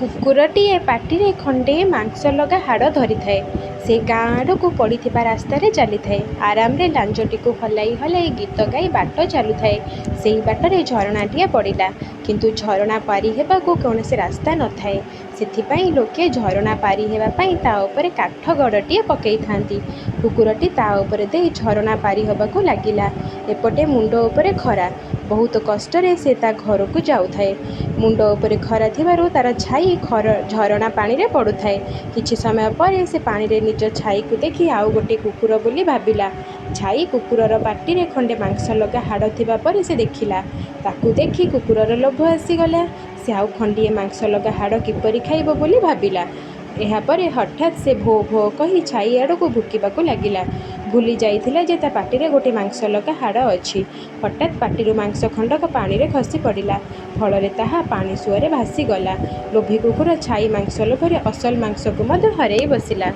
କୁକୁରଟିଏ ପାଟିରେ ଖଣ୍ଡେ ମାଂସଲଗା ହାଡ଼ ଧରିଥାଏ। ସେ ଗାଁ ଆଡ଼କୁ ପଡ଼ିଥିବା ରାସ୍ତାରେ ଚାଲିଥାଏ। ଆରାମରେ ଲାଞ୍ଜଟିକୁ ହଲାଇ ହଲାଇ ଗୀତ ଗାଇ ବାଟ ଚାଲୁଥାଏ। ସେହି ବାଟରେ ଝରଣାଟିଏ ପଡ଼ିଲା। କିନ୍ତୁ ଝରଣା ପାରି ହେବାକୁ କୌଣସି ରାସ୍ତା ନ ଥାଏ। ସେଥିପାଇଁ ଲୋକେ ଝରଣା ପାରି ହେବା ପାଇଁ ତା' ଉପରେ କାଠ ଗଡ଼ଟିଏ ପକାଇଥାନ୍ତି। କୁକୁରଟି ତା' ଉପର ଦେଇ ଝରଣା ପାରି ହେବାକୁ ଲାଗିଲା। ଏପଟେ ମୁଣ୍ଡ ଉପରେ ଖରା। ବହୁତ କଷ୍ଟରେ ସେ ତା' ଘରକୁ ଯାଉଥାଏ। ମୁଣ୍ଡ ଉପରେ ଖରା ଥିବାରୁ ତା'ର ଛାଇ ଝରଣା ପାଣିରେ ପଡ଼ୁଥାଏ। କିଛି ସମୟ ପରେ ସେ ପାଣିରେ ନିଜ ଛାଇକୁ ଦେଖି ଆଉ ଗୋଟିଏ କୁକୁର ବୋଲି ଭାବିଲା। ଛାଇ କୁକୁରର ପାଟିରେ ଖଣ୍ଡେ ମାଂସଲଗା ହାଡ଼ ଥିବା ପରି ସେ ଦେଖିଲା। ତାକୁ ଦେଖି କୁକୁରର ଲୋଭ ଆସିଗଲା। ସେ ଆଉ ଖଣ୍ଡିଏ ମାଂସଲଗା ହାଡ଼ କିପରି ଖାଇବ ବୋଲି ଭାବିଲା। ଏହାପରେ ହଠାତ୍ ସେ ଭୋ ଭୋ କହି ଛାଇ ଆଡ଼କୁ ଭୁକିବାକୁ ଲାଗିଲା। ଭୁଲି ଯାଇଥିଲା ଯେ ତା' ପାଟିରେ ଗୋଟିଏ ମାଂସଲଗା ହାଡ଼ ଅଛି। ହଠାତ୍ ପାଟିରୁ ମାଂସ ଖଣ୍ଡକ ପାଣିରେ ଖସି ପଡ଼ିଲା। ଫଳରେ ତାହା ପାଣି ସୁଅରେ ଭାସିଗଲା। ଲୋଭୀ କୁକୁର ଛାଇ ମାଂସ ଲୋଭରେ ଅସଲ ମାଂସକୁ ମଧ୍ୟ ହରାଇ ବସିଲା।